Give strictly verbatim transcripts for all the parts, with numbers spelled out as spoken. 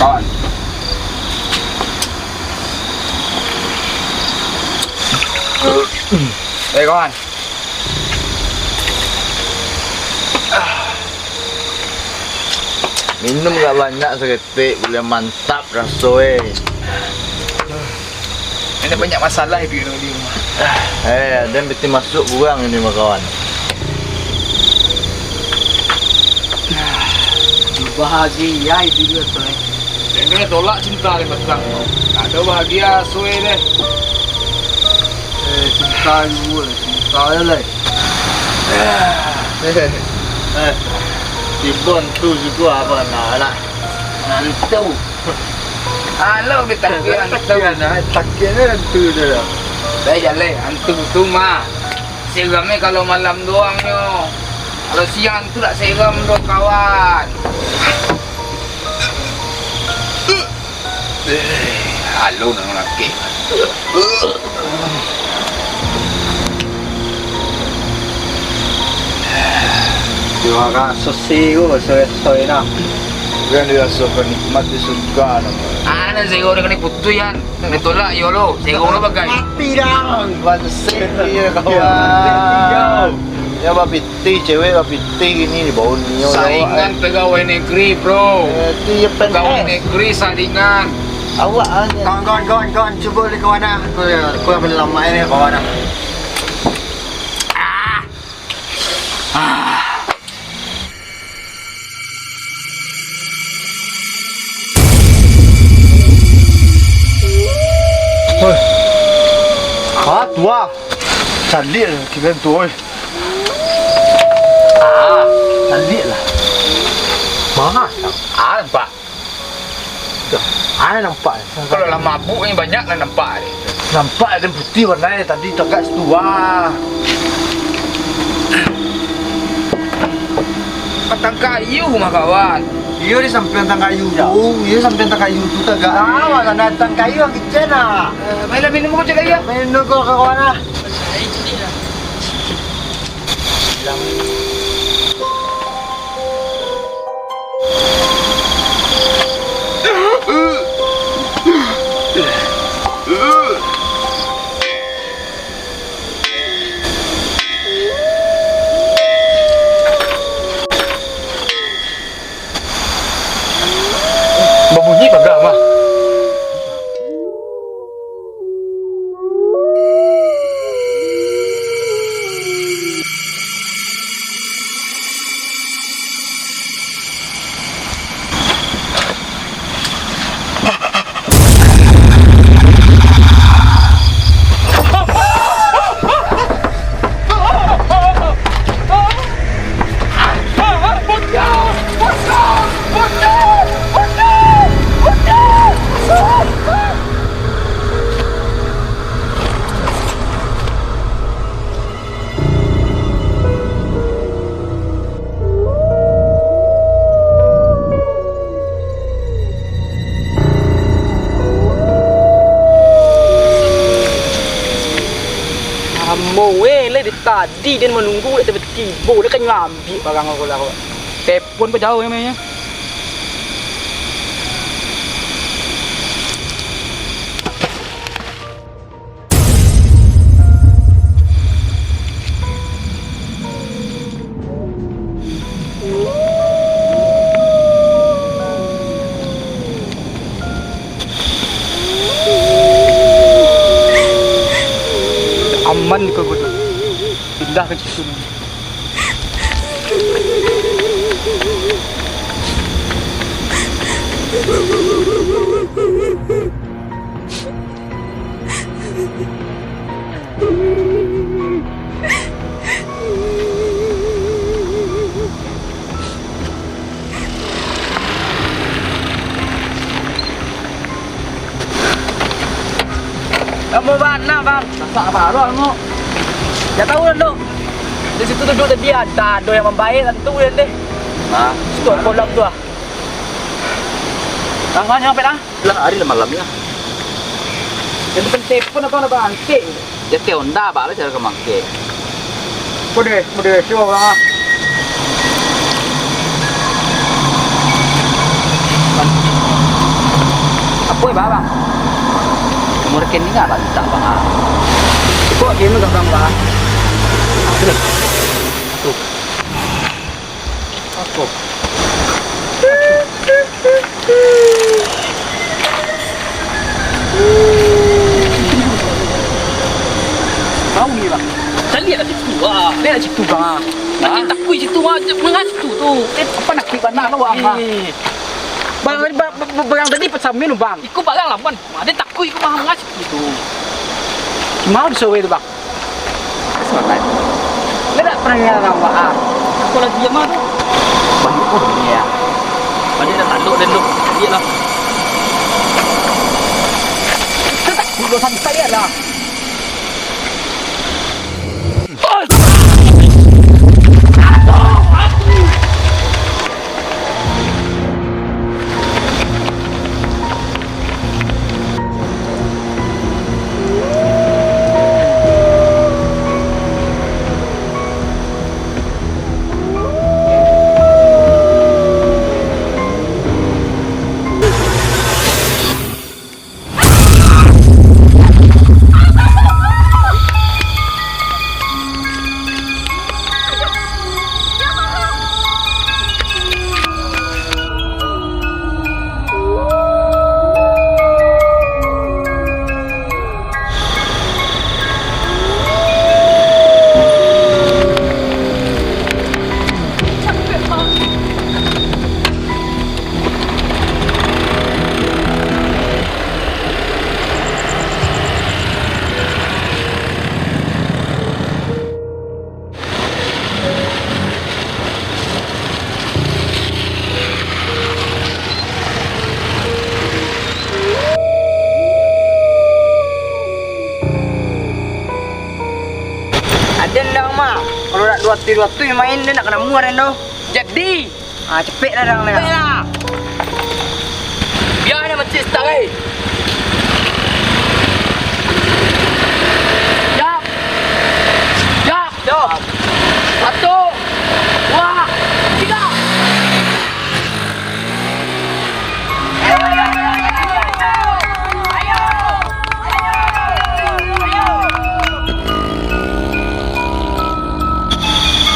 Kawan. Eh, kawan. Minum agak banyak saketek, buliah mantap raso, eh. Ini banyak masalah iduik di rumah. Eh, den piti masuak kurang ini mah, kawan. Bahagia iduik tu, eh. Jangan tolak cinta di batang tu. Tak ada bahagia, suai deh. Eh, cinta juga, cinta je lah. Eh, eh, tibo antu juo, apo nak lah. Antu. Alah, ditakuik antu. Takuik antu tu lah. Dah jaleh, antu tu mah. Seramnyo kalau malam doang nyo. Kalau siang tu tak seram doh, kawan. Eh, alo nan laki. Yo, agak sesi ko, sesi nah. Bukan dirasokan nikmat di surga, nama. Ah, nan sego dengan putus, Yan. Ditolak, yo lo. Sego lo bagai. Mati dah. Bukan sesi, ya, kawan. Ya, babi. Pitih, cewek bapitih gini di bawah nio. Saingan pegawai negeri, bro. Eh, tu ya P N S. Pegawai negeri saingan. Awak aja. Kawan, kawan, kawan, kawan, cubo liek kawan ah. Aku, aku yang paling lamo ni kawan ah. Ah. Ah. Hoi. Ah, tu ah. Caliak lah kiro tu, oi. Ah, caliak lah. Maha. Ah, nampak. Ah, nampak. Kalau lah mabuk ni banyak lah nampak ni. Nampak ada putih warna tadi tagak situ ah. Batang kayu mah, kawan. Iyo, di sampiang batang kayu tu. Iyo, sampiang batang kayu tu tagak. Ah, mana batang kayu yang kecil nak. Eh, mainlah minum kau cek lagi ya. Minum kau kawan ah. Babunyi pagar mah. Lamo weh, lai dari tadi den manunggu, dak tibo-tibo, dak kan nyo ambiak barang ko lah ko. Telepon pun jauah nyo mainyo. Aman di kubur tu. Pindah ka situ. Lamo bana, Bang. Masak apo lo, Bang? Ndak tahu lah, Dok. Di situ duduak tadi, ah, tak ado yang mambayar tantu, deh. Nah. Situ kolam tu, ah. Tangan yang apa, ah? Lah, hari lah malam, ya. Yang penting pun abang nak bangkit. Ya, ke onda, abang lah cara ke bangkit. Mudah, mudah, cuba, Bang, ah. Apa ya, Bang? Nomor rekening abang minta, Bang, ah. Kok dia minta, Bang, Bang? Tuh. Apa? Tahu ni, Bang. Tadi ada situ, ah. Dia ada situ, Bang. Tadi takui situ, ah. Mangah situ tu. Eh, apa nak kui bana lo, Bang? Eh. Bang, tadi ba-, ba-, ba-, barang tadi pecamin, Bang. Iko barang lawan. Ada takui ko mah mangah situ tu. Mau disowe tu, Bang? Solat. Ndak pernah ngarang, Bang. Apa lagi yang mah tu? Banyak pun dunia. Banyak dah tanduk dan duk. Iyalah. Kita tak perlu santai lah. Aden dang, Mak. Kalau nak duo atui-duo atui main, den nak kanai muah den tu. Jadi. Ah, capek lah dang, dang. Capek lah. Biar den mancik start, eh. Siap. Siap. Siap. Satu. Dua. Tiga.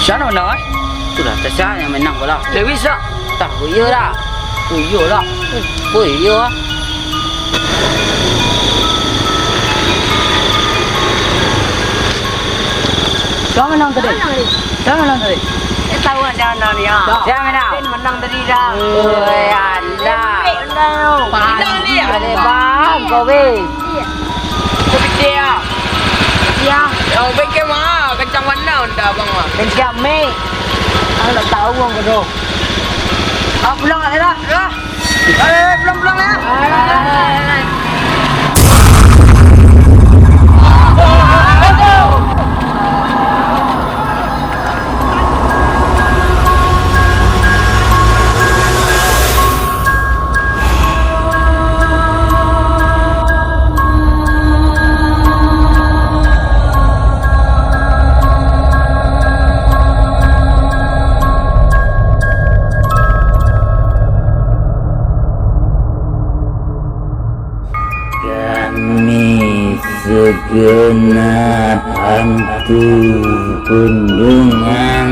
Siapa nan menang, eh? Sudah, Tasya yang menang bola. Lewis lah. Tak, oh iyo lah. Oh iyo lah. Oh iyo lah. Siapa menang tadi? Siapa menang tadi? Eh, tahu ada menang dia. Siapa menang? Menang tadi dah. Oi, alah. Pandai dia. Pandai bang, kau weh. Kau piti ah. Piti ah. Yo, bengke mah, kencang mana onda abang mah. Bengke ame. Ang ndak tahu ang kedo. Ah, pulang lah, lah. Lah. Eh, pulang, pulang lah. Kami segenap hantu Bendungan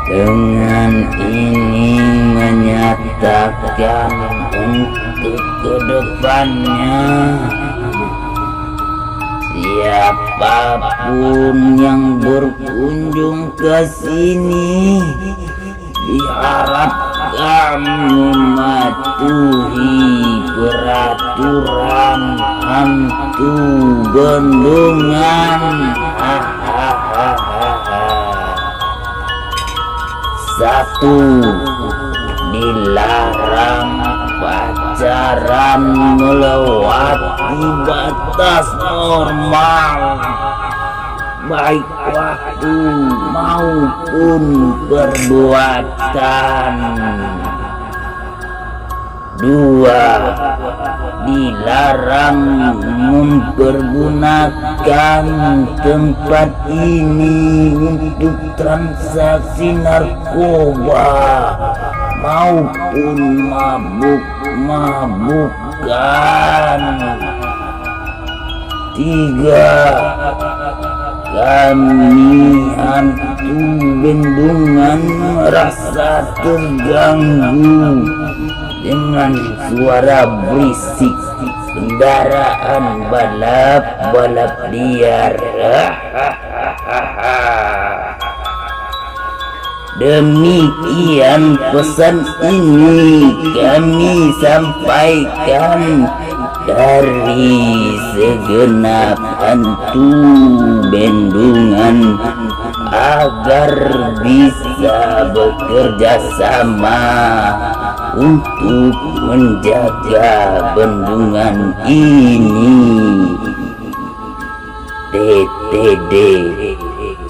dengan ini menyatakan untuk kedepannya, siapapun yang berkunjung ke sini, diharapkan mematuhi peraturan hantu Bendungan. Hahaha. Satu, dilarang pacaran. pacaran melewati batas normal, baik waktu maupun perbuatan. Dua, dilarang mempergunakan tempat ini untuk transaksi narkoba maupun mabuk-mabukan. Tiga, kami hantu bendungan merasa terganggu dengan suara berisik kendaraan balap-balap liar. Demikian pesan ini kami sampaikan dari segenap hantu bendungan, agar bisa bekerja sama untuk menjaga bendungan ini. T T D,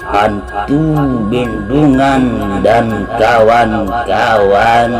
hantu bendungan dan kawan-kawan.